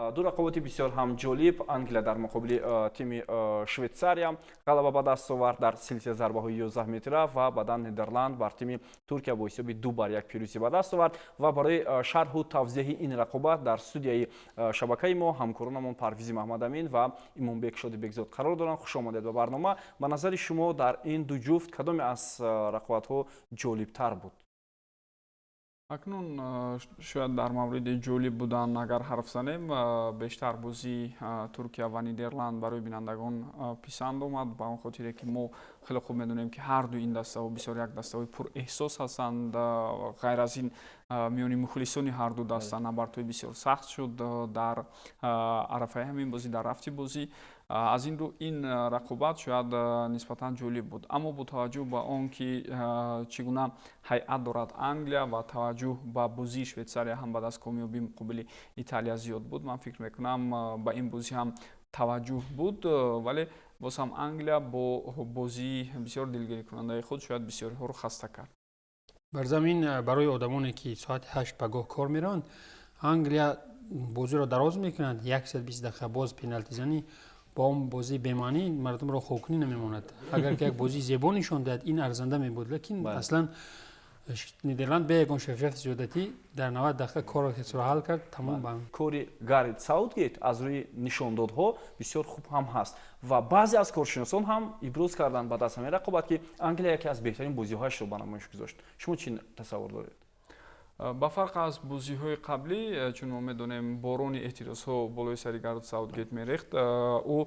Ду рақобати бисёр ҳам ҷолиб. Англия дар муқобили тими Швейтсария ғалаба ба даст овард дар силсила зарбаҳои 11 метра ва баъдан Нидерланд бар тими Туркия бо ҳисоби 2-1 пирӯзӣ ба даст овард. Ва барои шарҳу тавзеҳи ин рақобат дар студияи шабакаи мо ҳамкоронамон Парвизи Маҳмадамин ва Имомбек Шодибекзод қарор доранд. Хуш омадед ба барнома. Ба назари шумо, дар ин ду ҷуфт кадоме аз рақобатҳо ҷолибтар буд? Акнун шояд дар мавриди ҷолиб будан агар ҳарф занем, бештар бозии Туркия ва Нидерланд барои бинандагон писанд омад, ба он хотире ки мо хеле хуб медонем, ки ҳар ду ин дастаҳо бисёр як дастаҳои пурэҳсос ҳастанд. Ғайр аз ин, миёни мухлисони ҳар ду даста набардҳои бисёр сахт шуд дар арафаи ҳамин бозӣ, дар рафти бозӣ. Аз ин рӯ ин рақобат шояд нисбатан ҷолиб буд, аммо бо таваҷҷӯҳ ба он ки чӣ гуна ҳайат дорад Англия ва таваҷҷӯҳ ба бозии Швейтсария ҳам баъд аз комёбӣ муқобили Италия зиёд буд, ман фикр мекунам, ба ин бозӣ ҳам таваҷҷӯҳ буд, вале боз ҳам Англия бо бозии бисёр дилгирикунандаи худ шояд бисёриҳоро хаста кард. Бар замин барои одамоне, ки соати 8 пагоҳ кор мераванд, Англия бозиро дароз мекунад, 120 дақиқа, боз пеналтизанӣ, бо он бозии бемаънӣ мардумро хобкунӣ намемонад. Агар ки як бозии зебо нишон диҳад, ин арзанда мебуд, лекин аслан Нидерланд бе ягон шафшафи зиёдатӣ дар 90 дақиқа корро хесро ҳал кард, тамом. Ба кори Гарет Саутгейт аз рӯи нишондодҳо бисёр хуб ҳам ҳаст ва баъзе аз коршиносон ҳам иброз карданд баъд аз ҳамин рақобат, ки Англия яке аз беҳтарин бозиҳояшро ба намоиш гузошт. Шумо чӣ тасаввур доред? Ба фарқ аз бозиҳои қаблӣ, чун мо медонем, борони эътирозҳо болои сари Гарет Саутгейт мерехт, ӯ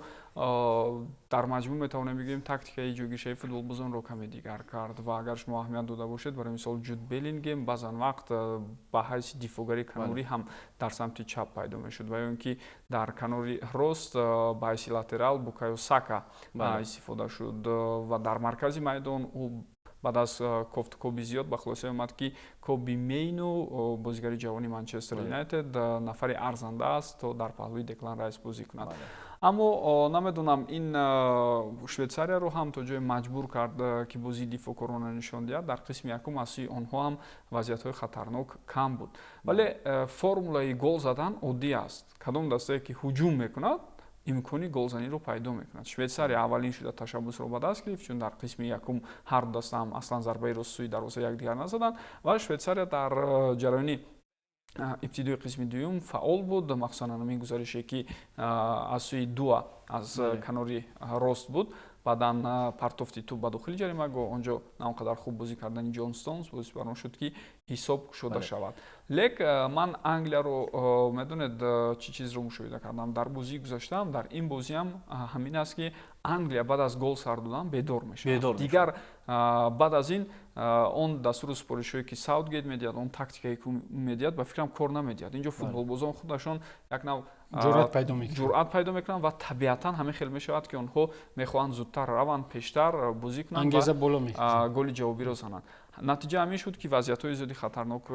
дар маҷмӯъ метавонем бигӯем, тактикаи ҷойгиршавии футболбозонро каме дигар кард. Ва агар шумо аҳамият дода бошед, барои мисол, Ҷуд Беллингем баъзан вақт ба ҳайси дифоъгари канорӣ ҳам дар самти чап пайдо мешуд ва ё ин ки дар канори рост ба ҳайси латерал Букайо Сака истифода шуд. Ва дар маркази майдон ӯ баъд аз кофтукоби зиёд ба хулоса омад, ки Коби Мейну, бозигари ҷавони Манчестер Юнайтед, нафари арзанда аст, то дар паҳлӯи Деклан Райс бозӣ кунад. Аммо намедонам, ин Швейтсарияро ҳам то ҷое маҷбур кард, ки бозии дифоъкорона нишон диҳад. Дар қисми якум аз сӯи онҳо ҳам вазъиятҳои хатарнок кам буд, вале формулаи гол задан оддӣ аст: кадом дастае ки ҳуҷум мекунад, имкони голзаниро пайдо мекунад. Швейтсария аввалин шуда ташаббусро ба даст гирифт, чун дар қисми якум ҳар ду даста ҳам аслан зарбаи рост сӯи дарвозаи якдигар назаданд ва Швейтсария дар ҷараёни ибтидои қисми дуюм фаъол буд, махсусан ҳамин гузарише, ки аз сӯи Дуа аз канори рост буд, баъдан партофти тӯб ба дохили ҷаримагоҳ, он ҷо на он қадар хуб бозӣ кардани Ҷон Стоунс боис бар он шуд, ки ҳисоб кушода шавад. Лек ман Англияро, медонед, чӣ чизро мушоҳида кардам дар бозии гузаштаам, дар ин бозиам ҳамин аст, ки Англия баъд аз гол сар додан бедор мешавад. Дигар баъд аз ин он дастуру супоришҳое, ки Саутгейт медиҳад, он тактикае, ки медиҳад, ба фикрам, кор намедиҳад. Инҷо футболбозон худашон як нав ҷуръат пайдо мекунанд ва табиатан ҳамин хел мешавад, ки онҳо мехоҳанд зудтар раванд, пештар бозӣ кунанд, голи ҷавобиро зананд. Натиҷа ҳамин шуд, ки вазъиятҳои зиёди хатарнок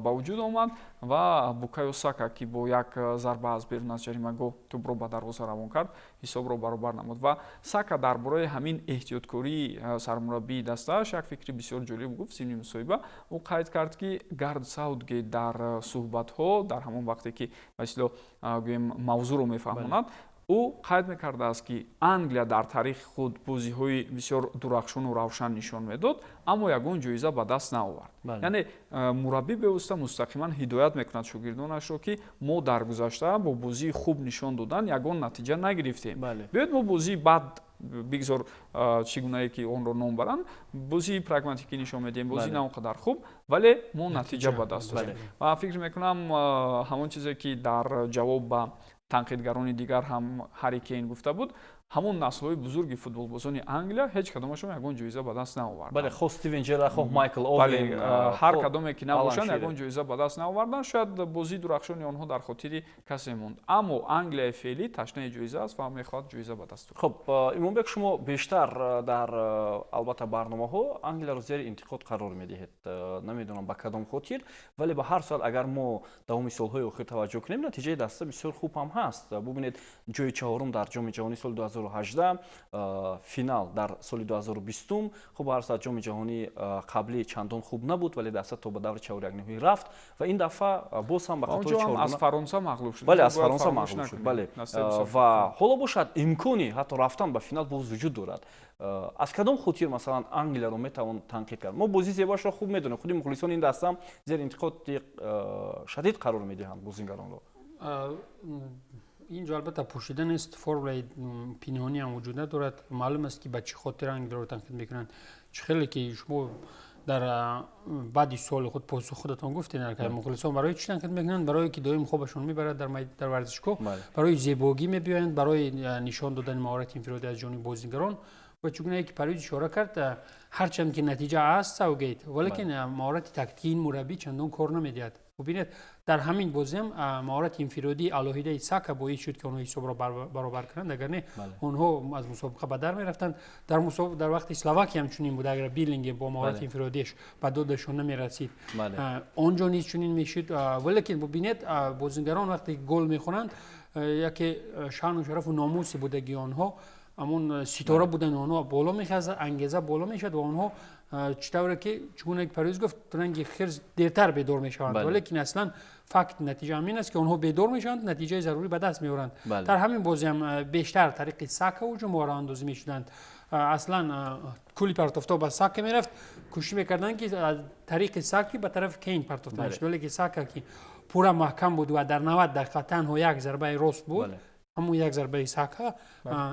ба вуҷуд омад ва Букайо Сака, ки бо як зарба аз берун аз ҷаримагоҳ тӯбро ба дарвоза равон кард, ҳисобро баробар намуд. Ва Сака дар бораи ҳамин эҳтиёткории сармураббии дастааш як фикри бисёр ҷолиб гуфт. Зимни мусоҳиба ӯ қайд кард, ки Гарет Саутгейт дар суҳбатҳо, дар ҳамон вақте ки ба истилоҳ гӯем, мавзӯъро мефаҳмонад, ӯ қайд мекардааст, ки Англия дар таърихи худ бозиҳои бисёр дурахшону равшан нишон медод, аммо ягон ҷоиза ба даст наовард. Яъне мураббӣ бевосита мустақиман ҳидоят мекунад шогирдонашро, ки мо дар гузашта бо бозии хуб нишон додан ягон натиҷа нагирифтем, биёед мо бозии бад, бигзор чӣ гунае ки онро ном баранд, бозии прагматикӣ нишон медиҳем, бозӣ на он қадар хуб, вале мо натиҷа ба даст орем. Ва фикр мекунам, ҳамон чизе, ки дар ҷавоб ба танқидгарони дигар ҳам Ҳарри Кейн гуфта буд: ҳамон наслҳои бузурги футболбозони Англия ҳеҷ кадомашон ягон ҷоиза ба даст наоварданд. Бале, хоҳ Стивен Джерард, хоҳ Майкл Оуэн. Ҳар кадоме ки набошанд, ягон ҷоиза ба даст наоварданд. Шояд бозии дурахшони онҳо дар хотири касе монд, аммо Англияи феълӣ ташнаи ҷоиза аст ва мехоҳад ҷоиза ба даст орад. Хуб, Имомбек, шумо бештар дар албатта барномаҳо Англияро зери интиқод қарор медиҳед, намедонам ба кадом хотир, вале ба ҳар сурат, агар мо давоми солҳои охир таваҷҷӯҳ кунем, натиҷаи даста бисёр хуб ҳам ҳаст. Бубинед, ҷои чаҳорум дар Ҷоми ҷаҳони соли 2018, финал дар соли 2020. Хуб, ҳар саат ҷоми ҷаҳонии қаблӣ чандон хуб набуд, вале даста то ба даври чорякниҳоӣ рафт ва ин дафъа боз ҳам ба қатори чоргуна аз Фаронса мағлуб шуд. Бале, аз Фаронса мағлуб шуд. Бале. Ва ҳоло бошад, имкони ҳатто рафтан ба финал боз вуҷуд дорад. Аз кадом хотир, масалан, Англияро метавон танқид кард? Мо бозии зебоашро хуб медонем, худи мухлисони ин даста ҳам зери интиқоди шадид қарор медиҳанд бозигаронро. Инҷо албатта пӯшида нест, формулаи пинҳонӣ ҳам вуҷуд надорад. Маълум аст, ки ба чӣ хотир Англияро танқид мекунанд. Чӣ хеле ки шумо дар баъди суоли худ посух худатон гуфтед, мухлисон барои чӣ танқид мекунанд? Барое ки доим хобашон мебарад дар варзишгоҳ, барои зебогӣ мебиёянд, барои нишон додани маҳорати инфиродӣ аз ҷониби бозигарон. Ва чугунае ки Парвиз ишора кард, ҳарчанд ки натиҷа аст Саутгейт, валекин маҳорати тактикии ин мураббӣ чандон кор намедиҳад. Бубинед, дар ҳамин бозиам маҳорати инфиродии алоҳидаи Сака боис шуд, ки онҳо ҳисобро баробар кунанд, агар не, онҳо аз мусобиқа ба дар мерафтанд. Дар вақти Словакия ҳам чунин буд, агар Беллингем бо маҳорати инфиродиаш ба додашон намерасид, он ҷо низ чунин мешуд. Валекин бубинед, бозигарон вақте гол мехӯранд, яке шаъну шарафу номуси будагии онҳо, ҳамон ситора будани онҳо боло мехезад, ангеза боло мешавад ва онҳо чӣ тавре ки чугуна ки Парвиз гуфт, ранги хирс дертар бедор мешаванд. Валекин аслан факт натиҷа ҳамин аст, ки онҳо бедор мешаванд, натиҷаи зарурӣ ба даст меоранд. Дар ҳамин бозиам бештар тариқи Сака ҳуҷумҳоро андозӣ мешуданд. Аслан кули партофто ба Сака мерафт, кӯшиш мекарданд, ки тариқи Саки ба тарафи Кейн партофта мешуд, валекин Сака, ки пурра маҳкам буд ва дар 90 дақиқа танҳо як зарбаи рост буд, ҳамон як зарбаи Сака,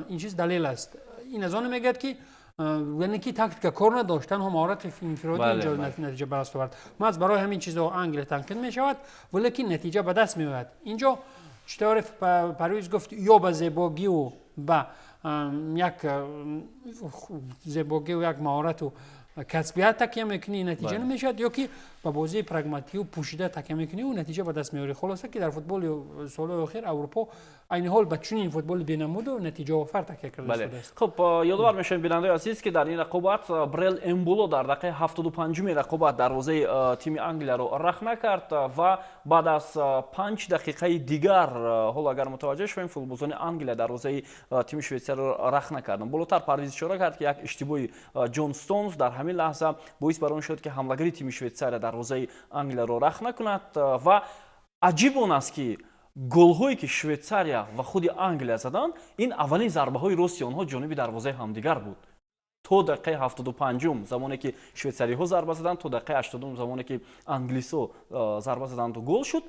ин чиз далел аст. Ин аз он мегӯяд, ки яъне ки тактика кор надошт, танҳо маҳорати инфиродӣ инҷо натиҷа ба даст овард. Маҳз барои ҳамин чизо Англия танқид мешавад, валекин натиҷа ба даст меояд. Инҷо чӣ тавре Парвиз гуфт, ё ба зебогиву ба як зебогиву як маҳорату касбият такя мекунӣ, натиҷа намешавад, ё ки ба бозии прагматикию пӯшида такя мекунӣ, натиҷа ба даст меорӣ. Хулоса, ки дар футболи солҳои охир Аврупо айни ҳол ба чунин футболи бенамуду натиҷаофар такя карда истодааст. Хуб, ёдовар мешавем, бинандаи азиз, ки дар ин рақобат Брел Эмболо дар дақиқаи 75-уми рақобат дарвозаи тими Англияро рахна кард ва баъд аз 5 дақиқаи дигар, ҳоло агар мутаваҷҷеҳ шавем, футболбозони Англия дарвозаи тими Швейтсияро рахна карданд. Болотар Парвиз ишора кард, ки як иштибоҳи Ҷон Стоунс дар ҳамин лаҳза боис бар он шуд, ки ҳамлагари тими Швейтсария дарвозаи Англияро рахна кунад. Ва аҷиб он аст, ки голҳое ки Швейтсария ва худи Англия заданд, ин аввалин зарбаҳои рости онҳо ҷониби дарвозаи ҳамдигар буд. То дақиқаи 75-ум, замоне ки швейтсариҳо зарба заданд, то дақиқаи 80-ум, замоне ки англисҳо зарба заданду гол шуд,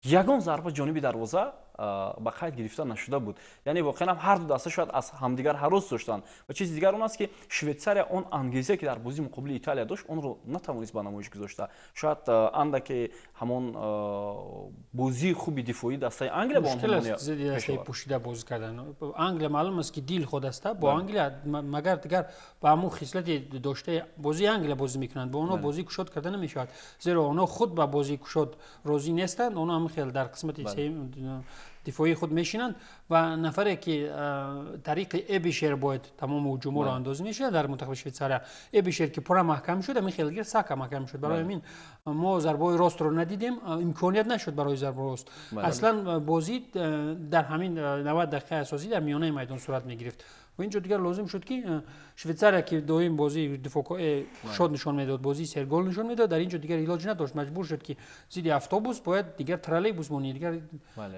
ягон зарба ҷониби дарвоза ба қайд гирифта нашуда буд. Яъне воқеан ҳам ҳар ду даста шояд аз ҳамдигар ҳарос доштанд. Ва чизи дигар он аст, ки Швейтсария он ангезае, ки дар бозии муқобили Италия дошт, онро натавонист ба намоиш гузошта. Шояд андаке ҳамон бозии хуби дифоии дастаи Англия ба онҳо зидди дастаи пӯшида бозӣ кардан. Англия маълум аст, ки дил ходаста бо Англия, магар дигар ба ҳамон хислати доштаи бозии Англия бозӣ мекунанд. Бо онҳо бозии кушод карда намешавад, зеро онҳо худ ба бозии кушод розӣ нестанд. Онҳо ҳамин хел дар қисмати дифоии худ мешинанд ва нафаре, ки тариқи Эбишер бояд тамоми ҳуҷумҳоро андозӣ мешавад дар мунтахаби Швейтсария, Эбишер ки пурра маҳкам шуд, ҳамин хелгир Сака маҳкам шуд. Барои ҳамин мо зарбаҳои ростро надидем, имконият нашуд барои зарбаи рост. Аслан бозӣ дар ҳамин 90 дақиқаи асосӣ дар миёнаи майдон сурат мегирифт ва инҷо дигар лозим шуд, ки Швейтсария, ки доим бозии дифоъ кушод нишон медод, бозии сергол нишон медод, дар инҷо дигар илоҷ надошт, маҷбур шуд, ки зидди автобус бояд дигар троллейбус монӣ. Дигар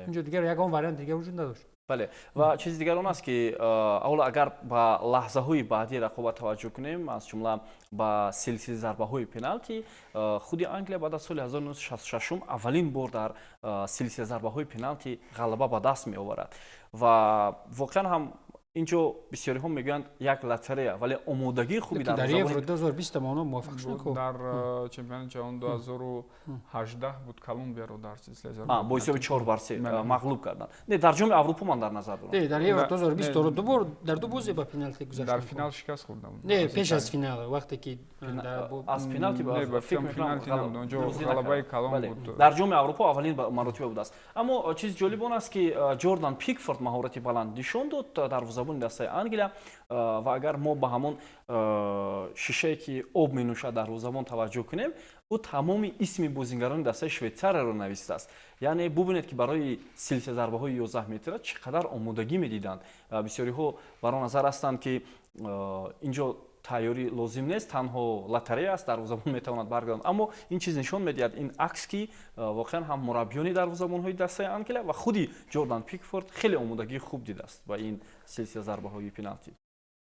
инҷо дигар ягон вариант дигар вуҷуд надошт. Бале, ва чизи дигар он аст, ки аввало агар ба лаҳзаҳои баъдии рақобат таваҷҷӯҳ кунем, аз ҷумла ба силсили зарбаҳои пеналти, худи Англия баъд аз соли 1966 аввалин бор дар силсила зарбаҳои пеналти ғалаба ба даст меоварад. Ва воқеан ҳам инҷо бисёриҳо мегӯянд, як лотерея, вале омодагии хуби дар Евро 2020 онҳо муваффақ шуд. Дар чемпионати ҷаҳон 2018 буд, Колумбияро дар силсилаи бо ҳисоби 4-3 мағлуб карданд. Не, дар ҷоми Аврупо ман дар назар дорам. Не, дар Евро 2020 ду бор дар ду бозӣ ба пеналти гузаштанд. Дар финал шикаст хӯрданд. Не, пеш аз финал, вақте ки аз пеналти фикр мекунам онҷо ғалабаи калон буд. Дар ҷоми Аврупо аввалин маротиба будааст. Аммо чизи ҷолиб он аст, ки Ҷордан Пикфорд маҳорати баланд нишон дод, дарвозабони дастаи Англия. Ва агар мо ба ҳамон шишае, ки об менӯшад дарвозабон, таваҷҷӯҳ кунем, Ӯ тамоми исми бозингарони дастаи Швейтсарияро навистааст. Яъне бубинед, ки барои силсила зарбаҳои 11 метра чӣ қадар омодагӣ медиданд. Бисёриҳо бар он назар ҳастанд, ки инҷо тайёрӣ лозим нест, танҳо лотарея аст, дарвозабон метавонад баргардонад. Аммо ин чиз нишон медиҳад, ин акс, ки воқеан ҳам мураббиёни дарвозабонҳои дастаи Англия ва худи Ҷордан Пикфорд хеле омодагии хуб дидааст ба ин силсила зарбаҳои пеналти.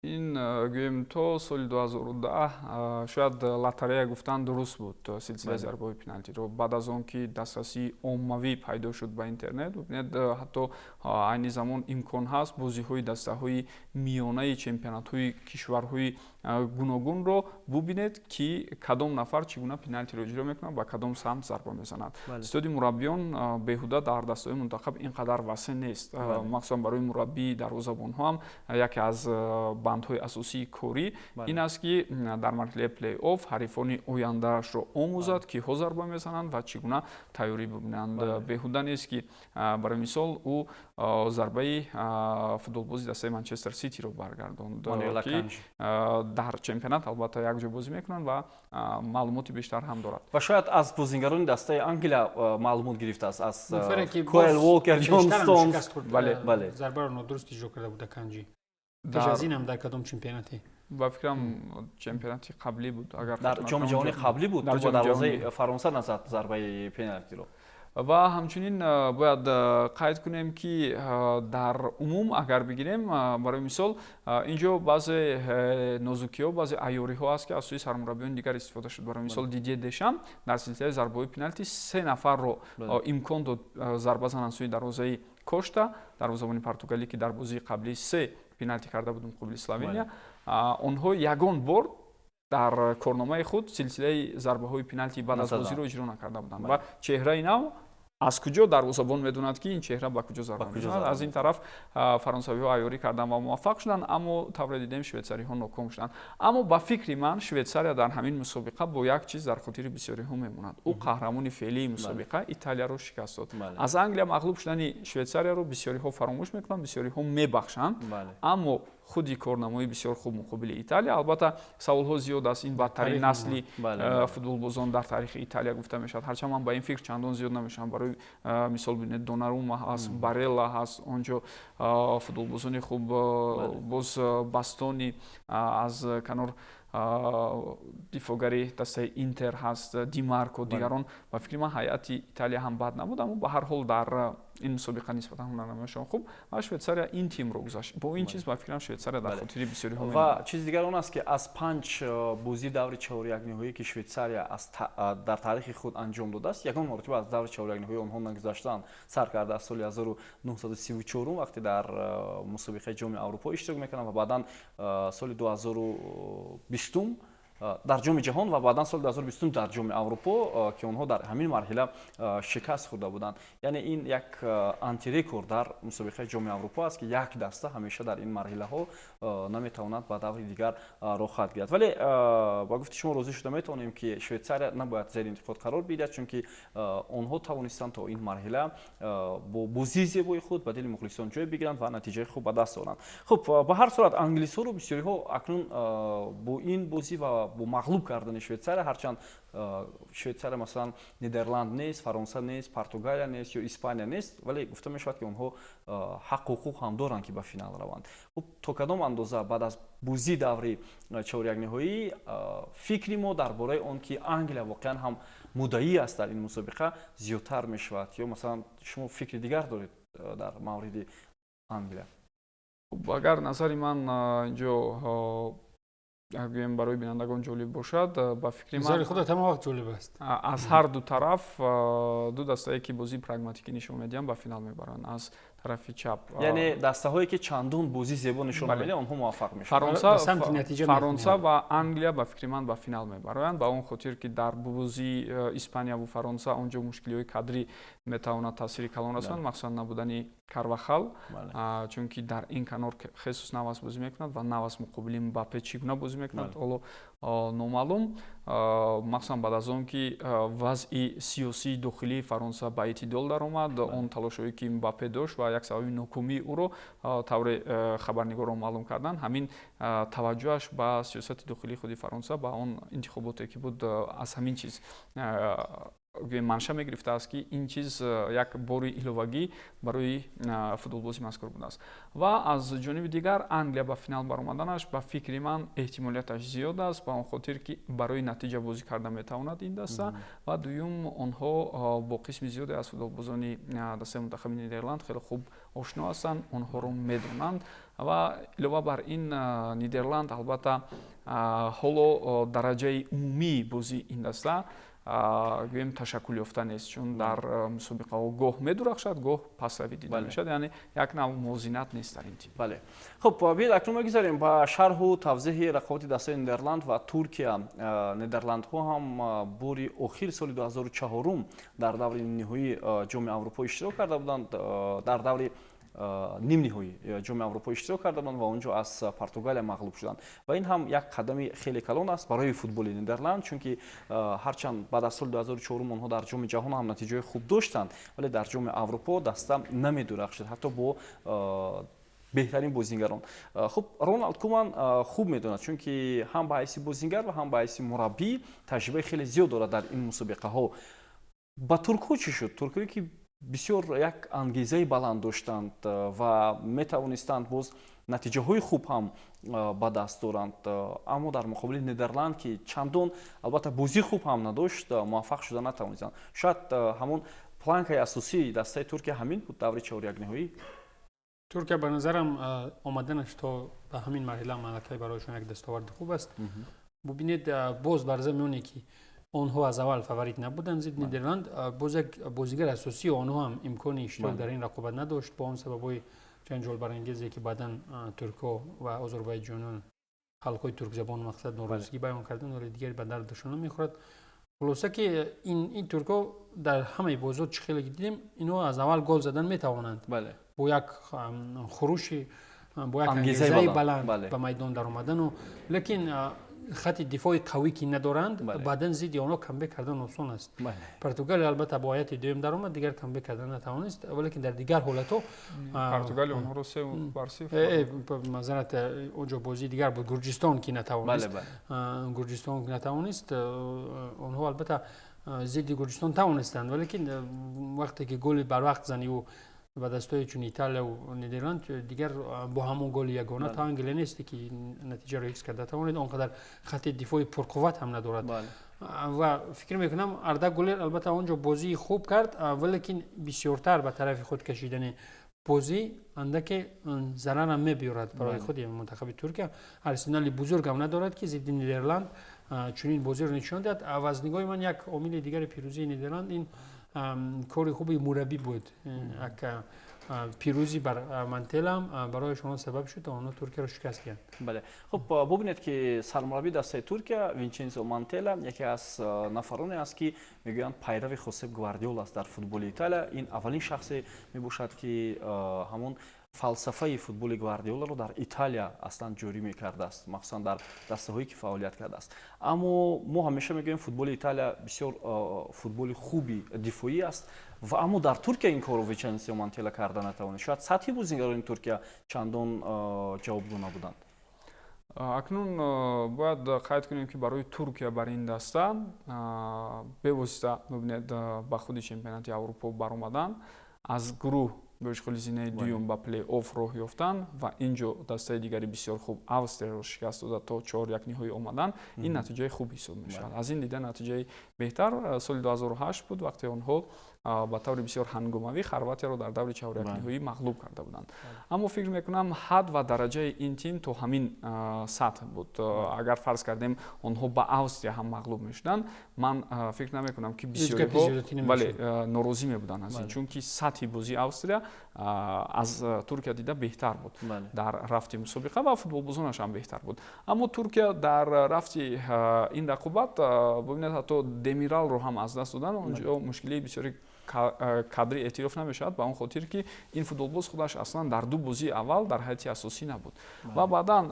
Ин, гӯем, то соли 2010 шояд лотарея гуфтан дуруст буд силсилаи зарбаҳои пеналтиро. Баъд аз он ки дастрасии оммавӣ пайдо шуд ба интернет, бубинед, ҳатто айни замон имкон ҳаст бозиҳои дастаҳои миёнаи чемпионатҳои кишварҳои гуногунро бубинед, ки кадом нафар чӣ гуна пеналтиро иҷро мекунад, ба кадом самт зарба мезанад. Истоди мураббиён беҳуда дар дастаҳои мунтахаб ин қадар васеъ нест. Махсусан барои мураббии дарвозабонҳо ҳам яке аз бандҳои асосии корӣ ин аст, ки дар марҳилаи плей-офф ҳарифони ояндаашро омӯзад, киҳо зарба мезананд ва чӣ гуна тайёрӣ бибинанд. Беҳуда нест, ки барои мисол ӯ зарбаи футболбози дастаи Манчестер Ситиро баргардонд, ки дар чемпионат албатта якҷо бозӣ мекунанд ва маълумоти бештар ҳам дорад. Ва шояд аз бозингарони дастаи Англия маълумот гирифтааст, аз Кайл Волкер, Ҷон Стоунс. Бале, зарбаро нодуруст иҷро карда буд Аканҷи. Пеш аз ин ҳам дар кадом чемпионате? Ба фикрам, чемпионати қаблӣ буд, агар Дар Ҷоми ҷаҳони қаблӣ буд, бо дарвозаи Фаронса назад зарбаи пеналтиро. Ва ҳамчунин бояд қайд кунем, ки дар умум агар бигирем, барои мисол, инҷо баъзе нозукиҳо, баъзе айёриҳо аст, ки аз сӯи сармураббиёни дигар истифода шуд. Барои мисол, Дидье Дешам дар силсилаи зарбаҳои пеналти се нафарро имкон дод зарба зананд сӯи дарвозаи Кошта, дарвозабони португалӣ, ки дар бозии қаблӣ се пеналти карда буд муқобили Словения. Онҳо ягон бор дар корномаи худ силсилаи зарбаҳои пеналти баъд аз бозиро иҷро накарда буданд ва чеҳраи нав, аз куҷо дарвозабон медонад, ки ин чеҳра ба куҷо зарба мезанад? Аз ин тараф фаронсавиҳо айёрӣ карданд ва муваффақ шуданд, аммо тавре дидем, швейтсариҳо ноком шуданд. Аммо ба фикри ман, Швейтсария дар ҳамин мусобиқа бо як чиз дар хотири бисёриҳо мемонад: ӯ қаҳрамони феълии мусобиқа Италияро шикаст дод. Аз Англия мағлуб шудани Швейтсарияро бисёриҳо фаромӯш мекунанд, бисёриҳо мебахшанд, аммо худи корнамои бисёр хуб муқобили Италия, албатта, саволҳо зиёд аст, ин бадтарин насли футболбозон дар таърихи Италия гуфта мешавад, ҳарчанд ман ба ин фикр чандон зиёд намешавам. Барои мисол, бинед, Донарума ҳаст, Барелла ҳаст, онҷо футболбозони хуб, боз Бастони аз канор, дифоъгари дастаи Интер ҳаст, Димарко, дигарон. Ба фикри ман, ҳайати Италия ҳам бад набуд, аммо ба ҳар ҳол дар ин мусобиқа нисбатан ҳунарнамоишон хуб ва Швейтсария ин тимро гузашт. Бо ин чиз, ба фикрам, Швейтсария дар хотири бисёриҳо. Ва чизи дигар он аст, ки аз панҷ бозии даври чорякниҳоӣ, ки Швейтсария дар таърихи худ анҷом додааст, ягон маротиба аз даври чорякниҳоӣ онҳо нагузаштаанд, сар карда аз соли 1934, вақте дар мусобиқаи Ҷоми Аврупо иштирок мекунанд, ва баъдан соли 2020 дар Ҷоми ҷаҳон ва баъдан соли 2020 дар Ҷоми Аврупо, ки онҳо дар ҳамин марҳила шикаст хӯрда буданд. Яъне ин як антирекорд дар мусобиқаи Ҷоми Аврупо аст, ки як даста ҳамеша дар ин марҳилаҳо наметавонад ба даври дигар роҳхат гирад. Вале ба гуфти шумо розӣ шуда метавонем, ки Швейтсария набояд зери интиқод қарор бидиҳад, чунки онҳо тавонистанд то ин марҳила бо бозии зебои худ ба дили мухлисон ҷой бигиранд ва натиҷаи хуб ба даст оранд. Хуб, ба ҳар сурат, англисҳоро бисёриҳо акнун бо ин бозӣ ва бо мағлуб кардани Швейтсария, ҳарчанд Швейтсария, масалан, Нидерланд нест, Фаронса нест, Португалия нест ё Испания нест, вале гуфта мешавад, ки онҳо ҳаққу ҳуқуқ ҳам доранд, ки ба финал раванд. Хуб, то кадом андоза баъд аз бозии даври чорякниҳоӣ фикри мо дар бораи он, ки Англия воқеан ҳам муддаӣ аст дар ин мусобиқа, зиёдтар мешавад ё, масалан, шумо фикри дигар доред дар мавриди Англия? Агар назари ман инҷо гӯем, барои бинандагон ҷолиб бошад, ба фикри ман, худат ҳама вақт ҷолиб аст. Аз ҳар ду тараф ду дастае, ки бозии прагматикӣ нишон медиҳанд, ба финал мебаранд. Аз тарафи чап, яъне дастаҳое, ки чандон бозии зебо нишон медиҳанд, онҳо муваффақ мешаванд. Фаронса ва Англия, ба фикри ман, ба финал мебароянд, ба он хотир, ки дар бозии Испанияву Фаронса онҷо мушкилиҳои кадрӣ метавонад таъсири калон расонад, махсусан набудани Карвахал, чунки дар ин канор Хесус Навас бозӣ мекунад ва Навас муқобили Мбаппе чӣ гуна бозӣ мекунад, ҳоло Номаълум, махсусан баъд аз он ки вазъи сиёсии дохилии Фаронса ба эътидол даромад, он талошҳое, ки Мбаппе дошт, ва як сабаби нокомии ӯро тавре хабарнигорон маълум карданд, ҳамин таваҷҷӯҳаш ба сиёсати дохилии худи Фаронса, ба он интихоботе, ки буд, аз ҳамин чиз манша мегирифтааст, ки ин чиз як бори иловагӣ барои футболбози мазкур будааст. Ва аз ҷониби дигар, Англия ба финал баромаданаш, ба фикри ман, эҳтимолияташ зиёд аст, ба он хотир ки барои натиҷа бозӣ карда метавонад ин даста. Ва дуюм, онҳо бо қисми зиёде аз футболбозони дастаи мунтахаби Нидерланд хеле хуб ошно ҳастанд, онҳоро медонанд. Ва илова бар ин, Нидерланд албатта ҳоло дараҷаи умумии бозии ин даста, гӯем, ташаккул ёфта нест, чун дар мусобиқаҳо гоҳ медурахшад, гоҳ пасравӣ дида мешавад, яъне як нав мувозинат нест дар ин тим. Бале, хуб, биёед, акнун мегузарем ба шарҳу тавзеҳи рақобати дастаи Нидерланд ва Туркия. Нидерландҳо ҳам бори охир соли 2004 дар даври ниҳоии Ҷоми Аврупо иштирок карда буданд, дар даври нимниҳоии Ҷоми Аврупо иштирок карда буданд ва он ҷо аз Португалия мағлуб шуданд. Ва ин ҳам як қадами хеле калон аст барои футболи Нидерланд, чунки ҳарчанд баъд аз соли 2004 онҳо дар Ҷоми Ҷаҳон ҳам натиҷаҳои хуб доштанд, вале дар Ҷоми Аврупо даста намедурахшид, ҳатто бо беҳтарин бозингарон. Хуб, Роналд Куман хуб медонад, чунки ҳам ба ҳайси бозингар ва ҳам ба ҳайси мураббӣ таҷрибаи хеле зиёд дорад дар ин мусобиқаҳо. Ба туркҳо чӣ шуд? Туркҳое, ки бисёр як ангезаи баланд доштанд ва метавонистанд боз натиҷаҳои хуб ҳам ба даст доранд, аммо дар муқобили Нидерланд, ки чандон албатта бозии хуб ҳам надошт, муваффақ шуда натавонистанд. Шояд ҳамон планкаи асосии дастаи Туркия ҳамин буд, даври чорякниҳоӣ. Туркия, ба назарам, омаданаш то ба ҳамин марҳила малакаи барояшон як дастоварди хуб аст. Бубинед, боз бар замини оне ки онҳо аз аввал фаворит набуданд зидди Нидерланд, боз як бозигари асосии онҳо ҳам имкони иштирок дар ин рақобат надошт бо он сабабҳои ҷанҷолбарангезе, ки баъдан туркҳо ва озарбойҷонон, халқҳои туркзабон, мақсад норозигӣ баён карданд, вале дигар ба дардашон намехӯрад. Хулоса ки ин туркҳо дар ҳамаи бозиҳо, чӣ хеле дидем, инҳо аз аввал гол задан метавонанд, бо як хурӯши, бо як ангезаи баланд ба майдон даромадану, лекин хати дифои қавӣ ки надоранд, баъдан зидди онҳо камбек кардан осон аст. Португалия албатта бо ҳайати дуюм даромад, дигар камбек кардан натавонист, валекин дар дигар ҳолатҳо Португалия онҳоро 3-0. Маъзарат, онҷо бозии дигар буд, Гурҷистон ки натавонист, Гурҷистон натавонист. Онҳо албатта зидди Гурҷистон тавонистанд, валекин вақте ки голи барвақт заниву ба дастҳои чун Италияву Нидерланд, дигар бо ҳамон голи ягона то Англия несте, ки натиҷаро ҳифз карда тавонед. Он қадар хати дифои пурқувват ҳам надорад. Ва фикр мекунам, Арда Гулер албатта он ҷо бозии хуб кард, валекин бисёртар ба тарафи худ кашидани бозӣ андаке зарарам мебиёрад барои худи мунтахаби Туркия. Арсенали бузургам надорад, ки зидди Нидерланд чунин бозиро нишон диҳад. Ва аз нигоҳи ман як омили дигари пирӯзии Нидерланд ин кори хуби мураббӣ буд. Як пирӯзӣ бар Мантела барои шумо сабаб шуд, то онҳо Туркияро шикаст диҳанд. Бале, хуб, бубинед, ки сармураббии дастаи Туркия Винчензо Мантела яке аз нафароне аст, ки мегӯянд, пайрави Хосеп Гвардиола аст дар футболи Италия. Ин аввалин шахсе мебошад, ки ҳамон фалсафаи футболи Гвардиоларо дар Италия аслан ҷорӣ мекардааст, махсусан дар дастаҳое, ки фаъолият кардааст. Аммо мо ҳамеша мегӯем, футболи Италия бисёр футболи хуби дифоӣ аст ва аммо дар Туркия ин корро Винчензо Мантела карда натавонист. Шояд сатҳи бозингарони Туркия чандон ҷавобгӯ набуданд. Акнун бояд қайд кунем, ки барои Туркия бар ин даста бевосита, бибинед, ба худи чемпионати Аврупо баромадан, аз гурӯҳ бо ишғоли зинаи дуюм ба плей-офф роҳ ёфтан ва ин ҷо дастаи дигари бисёр хуб, Австрияро шикаст дода, то чорякниҳоӣ омадан, ин натиҷаи хуб ҳисоб мешавад. Аз ин дида натиҷаи беҳтар соли 2008 буд, вақте онҳо ба таври бисёр ҳангомавӣ Хорватияро дар даври чорякниҳоӣ мағлуб карда буданд. Аммо фикр мекунам, ҳад ва дараҷаи ин тим то ҳамин сатҳ буд. Агар фарз кардем, онҳо ба Австрия ҳам мағлуб мешуданд, ман фикр намекунам, ки бисёриҳо, бале, норозӣ мебуданд аз ин, чунки сатҳи бозии Австрия аз Туркия дида беҳтар буд дар рафти мусобиқа ва футболбозонаш ҳам беҳтар буд. Аммо Туркия дар рафти ин рақобат, бибинед, ҳатто Демиралро ҳам аз даст додан, он ҷо мушкилии бисёри кадрӣ эътироф намешавад, ба он хотир ки ин футболбоз худаш аслан дар ду бозии аввал дар ҳайати асосӣ набуд. Ва баъдан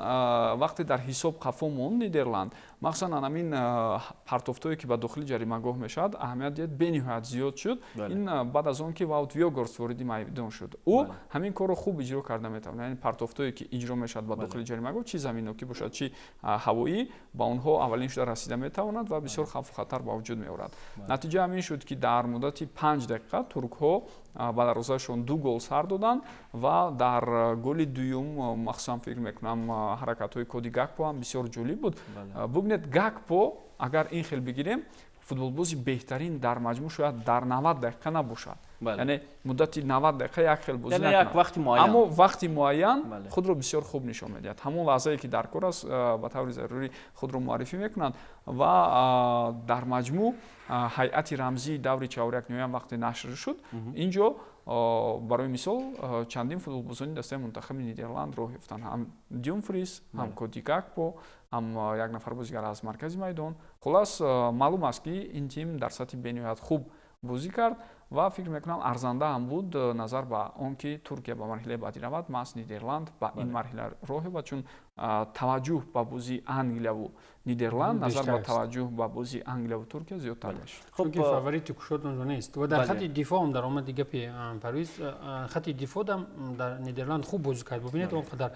вақте дар ҳисоб қафо монд Нидерланд, махсусан ҳамин партофтое ки ба дохили ҷаримагоҳ мешавад, аҳамият диҳед, бениҳоят зиёд шуд. Ин баъд аз он ки Ваут Вегорст вориди майдон шуд, ӯ ҳамин корро хуб иҷро карда метавонад. Яъне партофтое ки иҷро мешавад ба дохили ҷаримагоҳ, чи заминнокӣ бошад, чи ҳавоӣ, ба онҳо аввалин шуда расида метавонад ва бисёр хавфу хатар ба вуҷуд меорад. Натиҷа ҳамин шуд, ки дар муддати 5 дақиқа туркҳо ба дарвозаашон 2 гол сар доданд ва дар голи дуюм, махсусан фикр мекунам, ҳаракатҳои Коди Гакпо ҳам бисёр ҷолиб буд. Бубинед, Гакпо агар ин хел бигирем, футболбози беҳтарин дар маҷмӯъ шояд дар 90 дақиқа набошад, яъне муддати 90 дақиқа як хел бозӣ накунад, аммо вақти муайян худро бисёр хуб нишон медиҳад. Ҳамон лаҳзае ки дар кор аст, ба таври зарурӣ худро муаррифӣ мекунанд. Ва дар маҷмӯъ ҳайати рамзии даври чаҳорякниҳоям вақте нашр шуд, ин ҷо барои мисол чандин футболбозони дастаи мунтахаби Нидерланд роҳ ёфтанд: ҳам Дюмфрис, ҳам Коди Гакпо, ҳам як нафар бозигар аз маркази майдон. Хулас, маълум аст, ки ин тим дар сатҳи бениҳоят хуб бозӣ кард ва фикр мекунам, арзанда ҳам буд назар ба он ки Туркия ба марҳилаи баъдӣ равад, маҳз Нидерланд ба ин марҳила роҳ ёбад, чун таваҷҷӯҳ ба бозии Англияву Нидерланд назар ба таваҷҷӯҳ ба бозии Англияву Туркия зиёдтар мешуд. Чунки фаворити кушод онҷо нест ва дар хати дифоъ ҳам дар омади гапи Парвиз, хати дифоъ дар Нидерланд хуб бозӣ кард. Бубинед, он қадар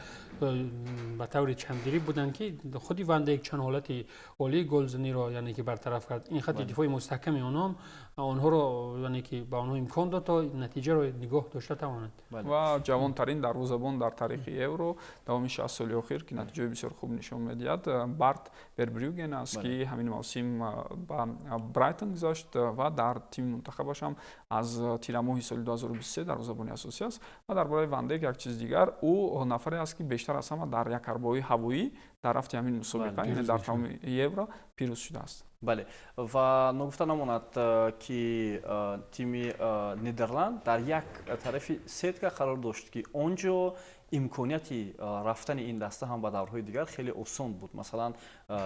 ба таври чандирӣ буданд, ки худи Ван Дейк чанд ҳолати олии голзаниро, яъне ки, бартараф кард. Ин хати дифои мустаҳками онҳо онҳоро, яъне ки, ба онҳо имкон дод, то натиҷаро нигоҳ дошта тавонанд. Ва ҷавонтарин дарвозабон дар таърихи Евро давоми 60 соли охир, ки натиҷаи бисёр хуб нишон медиҳад, Барт Вербрюген аст, ки ҳамин мавсим ба Брайтон гузашт ва дар тими мунтахабаш ҳам аз тирамоҳи соли 2023 дарвозабони асосӣ аст. Ва дар бораи Ван Дейк як чиз дигар: ӯ нафаре аст, ки бештар аз ҳама дар якарбоҳои ҳавоӣ дар рафти ҳамин мусобиқа, яъне дар тамоми Евро, пирӯз шудааст. Бале, ва ногуфта намонад, ки тими Нидерланд дар як тарафи сетка қарор дошт, ки он ҷо имконияти рафтани ин даста ҳам ба даврҳои дигар хеле осон буд. Масалан,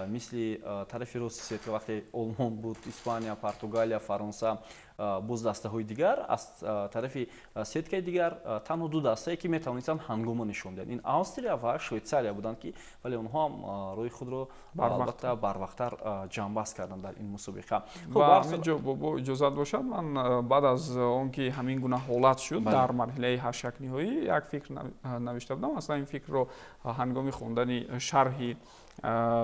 мисли тарафи рости сетка вақте Олмон буд, Испания, Португалия, Фаронса, боз дастаҳои дигар. Аз тарафи сеткаи дигар танҳо ду дастае, ки метавонистанд ҳангома нишон диҳанд, ин Австрия ва Швейтсария буданд, ки вале онҳо ҳам роҳи худро албатта барвақттар ҷамъбаст карданд дар ин мусобиқа. Ҷо бо иҷозат бошад, ман баъд аз он ки ҳамин гуна ҳолат шуд дар марҳилаи ҳашякниҳоӣ, як фикр навишта будам. Аслан ин фикрро ҳангоми хондани шарҳи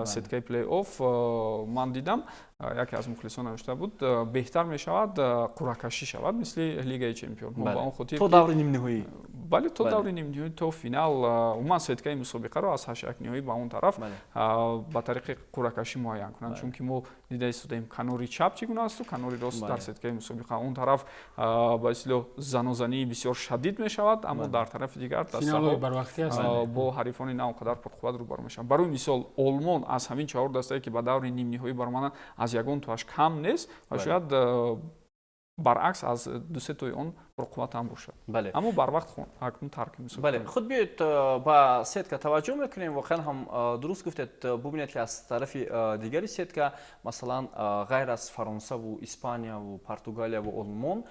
сеткаи плей-офф ман дидам, яке аз мухлисон навишта буд: беҳтар мешавад қуръакашӣ шавад, мисли Лигаи чемпионҳо, ба он хотир то даври нимниҳоӣ. Бале, то даври нимниҳоӣ, то финал. Умуман сеткаи мусобиқаро аз ҳашякниҳоӣ ба он тараф ба тариқи қуръакашӣ муайян кунанд, чунки мо дида истодаем, канори чап чӣ гуна асту канори рост дар сеткаи мусобиқа. Он тараф ба истилоҳ занозании бисёр шадид мешавад, аммо дар тарафи дигар дастаҳо бо ҳарифони на он қадар пурқувват рӯбарӯ мешаванд. Барои мисол, Олмон аз ҳамин чаҳор дастае, ки ба даври нимниҳоӣ баромаданд, аз ягон тоаш кам нест ва шояд баръакс аз дусе тои он пурқувват ҳам бошад, аммо барвақт акнун тарк мусобиқа. Бале, худ биёед, ба сетка таваҷҷӯҳ мекунем. Воқеан ҳам дуруст гуфтед. Бубинед, ки аз тарафи дигари сетка, масалан, ғайр аз Фаронсаву Испанияву Португалияву Олмон,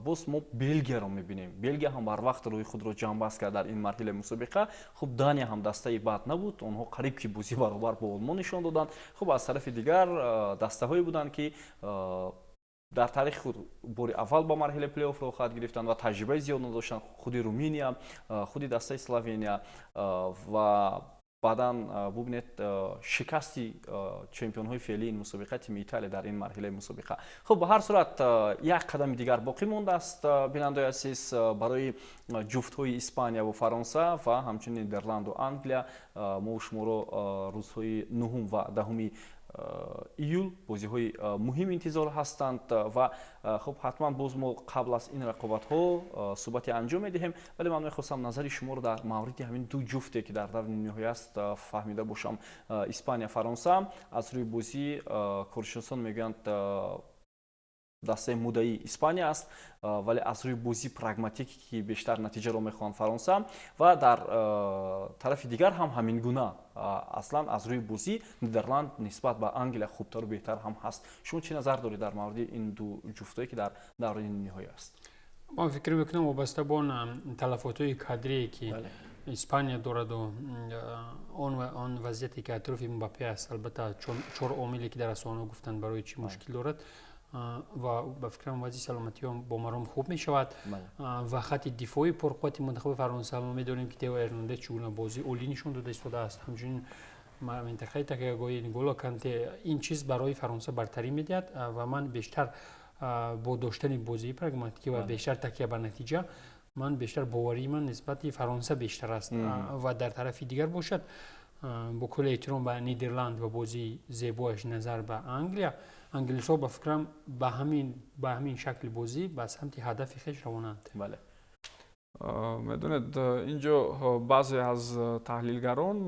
боз мо Белгияро мебинем. Белгия ҳам барвақт рӯи худро ҷамъбаст кард дар ин марҳилаи мусобиқа. Хуб, Дания ҳам дастаи бад набуд, онҳо қариб ки бозӣ баробар бо Олмон нишон доданд. Хуб, аз тарафи дигар дастаҳое буданд, ки дар таърихи худ бори аввал ба марҳилаи плейофф роҳ хоҳад гирифтанд ва таҷрибаи зиёд надоштанд: худи Руминия, худи дастаи Словения. Ва баъдан бубинед, шикасти чемпионҳои феълии ин мусобиқа, тими Италия, дар ин марҳилаи мусобиқа. Хуб, ба ҳар сурат, як қадами дигар боқӣ мондааст, бинандаои азиз, барои ҷуфтҳои Испания ва Фаронса ва ҳамчунин Нидерланду Англия. Мо шуморо рӯзҳои 9 ва 10 июл бозиҳои муҳим интизор ҳастанд ва хуб, ҳатман боз мо қабл аз ин рақобатҳо суҳбате анҷом медиҳем. Вале ман мехостам назари шуморо дар мавриди ҳамин ду ҷуфте, ки дар даври ниҳоӣ аст, фаҳмида бошам. Испания, Фаронса, аз рӯи бозӣ коршиносон мегӯянд. Дастаи муддаӣ Испания аст, вале аз рӯи бозии прагматикӣ, ки бештар натиҷаро мехоҳанд, Фаронса. Ва дар тарафи дигар ҳам ҳамин гуна, аслан аз рӯи бозӣ Нидерланд нисбат ба Англия хубтару беҳтар ҳам ҳаст. Шумо чӣ назар доред дар мавриди ин ду ҷуфтое, ки дар давраи ниҳоӣ аст? Ман фикр мекунам, вобаста ба он талафотҳои кадрие, ки Испания дораду он вазъияте, ки атрофи Мбаппе аст, албатта, чор омиле, ки дар расонаҳо гуфтанд, барои чӣ мушкил дорад, ва ба фикрам, вазъи саломатиҳо бо маром хуб мешавад, ва хатти дифои пурқуввати мунтахаби Фаронса, мо медонем, ки Тео Эрнандес чӣ гуна бозии олӣ нишон дода истодааст, ҳамчунин минтақаи такягоҳи Нголо Канте, ин чиз барои Фаронса бартарӣ медиҳад. Ва ман бештар бо доштани бозии прагматикӣ ва бештар такя ба натиҷа, ман бештар боварии ман нисбати Фаронса бештар аст. Ва дар тарафи дигар бошад, бо кулли эҳтиром ба Нидерланд ва бозии зебояш назар ба Англия, англисҳо, ба фикрам, ба ҳамин шакли бозӣ ба самти ҳадафи хеш равонанд. Бале. Медонед, ин ҷо баъзе аз таҳлилгарон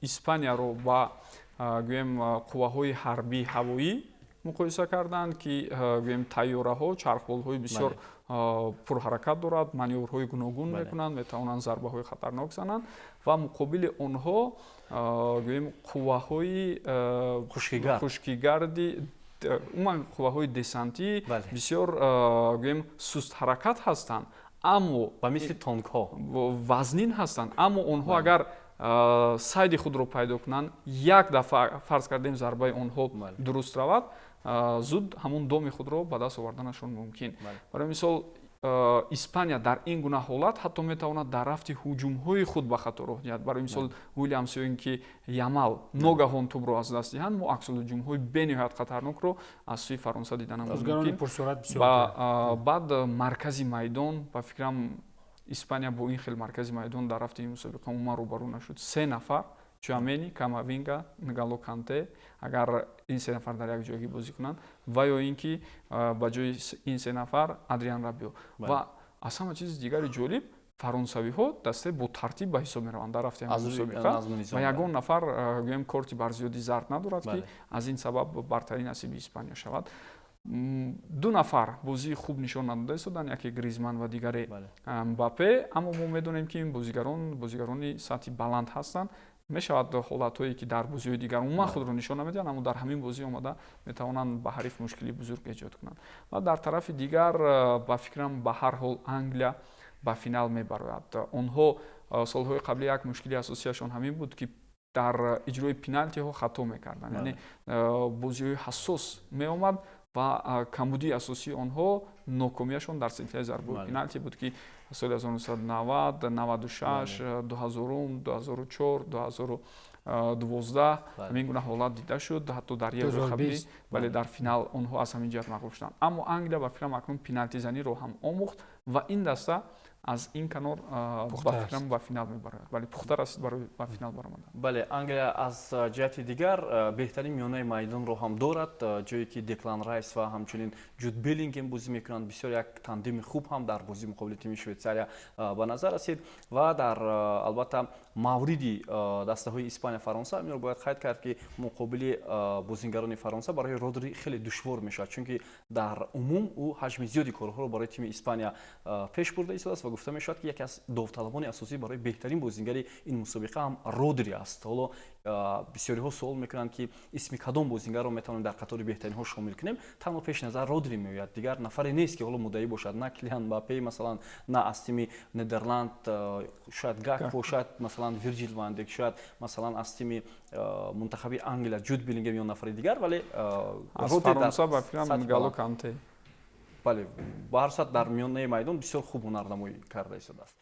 Испанияро ба, гӯем, қувваҳои ҳарбии ҳавоӣ муқоиса карданд, ки, гӯем, тайёраҳо чархболҳои бисёр пурҳаракат дорад, манёврҳои гуногун мекунанд, метавонанд зарбаҳои хатарнок зананд, ва муқобили онҳо, гӯем, қувваҳои хушкигарди, умуман қувваҳои десантӣ бисёр, гӯем, сустҳаракат ҳастанд, аммо ба мисли танкҳо. Вазнин ҳастанд, аммо онҳо агар сайди худро пайдо кунанд, як дафъа, фарз кардем, зарбаи онҳо дуруст равад, зуд ҳамон доми худро ба даст оварданашон мумкин. Барои мисол, Испания дар ин гуна ҳолат ҳатто метавонад дар рафти ҳуҷумҳои худ ба хато роҳ диҳад. Барои мисол, Уилямс ё ин ки Ямал ногаҳон тӯбро аз даст диҳанд, мо аксулҳуҷумҳои бениҳоят хатарнокро аз сӯи Фаронса диданам мумкин. Баъд маркази майдон, ба фикрам, Испания бо ин хел маркази майдон дар рафти ин мусобиқа умуман рӯбарӯ нашуд. Се нафар: Чуамени, Камавинга, Нголо Канте. Агар ин се нафар дар як ҷойгӣ бозӣ кунанд, ва ё ин ки ба ҷои ин се нафар Адриан Рабио. Ва аз ҳама чизи дигари ҷолиб, фаронсавиҳо дастаи бо тартиб ба ҳисоб мераванд дар рафти ҳамин мусобиқа, ва ягон нафар, гӯем, корти барзиёди зард надорад, ки аз ин сабаб бартарӣ насиби Испания шавад. Ду нафар бозии хуб нишон надода истоданд, яке Гризман ва дигаре Мбаппе, аммо мо медонем, ки ин бозигарон бозигарони сатҳи баланд ҳастанд. Мешавад ҳолатҳое, ки дар бозиҳои дигар умуман худро нишон намедиҳанд, аммо дар ҳамин бозӣ омада метавонанд ба ҳариф мушкили бузург эҷод кунанд. Ва дар тарафи дигар, ба фикрам, ба ҳар ҳол Англия ба финал мебарояд. Онҳо солҳои қабли як мушкили асосияшон ҳамин буд, ки дар иҷрои пеналтиҳо хато мекарданд, яъне бозиҳои ҳассос меомад ва камбудии асосии онҳо нокомияшон дар силсилаи зарбаҳои пеналти буд, ки соли 1990, 96, 2000, 2004, 2012 ҳамин гуна ҳолат дида шуд, ҳатто дар Евро қаблӣ. Бале, дар финал онҳо аз ҳамин ҷиҳат мағлуб шуданд. Аммо Англия, ба фикрам, акнун пеналтизаниро ҳам омӯхт ва ин даста аз ин канор, ба фикрам, ба финал мебарояд. Бале, пухта расид барои ба финал баромадан. Бале, Англия аз ҷиҳати дигар беҳтарин миёнаи майдонро ҳам дорад, ҷое ки Деклан Райс ва ҳамчунин Ҷуд Беллингем бозӣ мекунанд. Бисёр як тандеми хуб ҳам дар бозии муқобили тими Швейтсария ба назар расид. Ва дар, албатта, мавриди дастаҳои Испания, Фаронса инро бояд қайд кард, ки муқобили бозингарони Фаронса барои Родри хеле душвор мешавад, чунки дар умум ӯ ҳаҷми зиёди корҳоро барои тими Испания пеш бурда истодааст ва гуфта мешавад, ки яке аз довталабони асосӣ барои беҳтарин бозингари ин мусобиқа ҳам Родри аст. Ҳоло бисёриҳо суол мекунанд, ки исми кадом бозингарро метавонем дар қатори беҳтаринҳо шомил кунем. Танҳо пеши назар Родри меояд, дигар нафаре нест, ки ҳоло муддаӣ бошад: на Килиан Мбаппе, масалан, на аз тими Нидерланд шояд Гакпо, шояд, масалан, Вирҷил ван Дейк, шояд, масалан, аз тими мунтахаби Англия Ҷуд Беллингем ё нафари дигар, вале аз Фаронса, ба фикрам, Нголо Канте. Бале, ба ҳар сурат дар миёнаи майдон бисёр хуб ҳунарнамоӣ карда истодааст.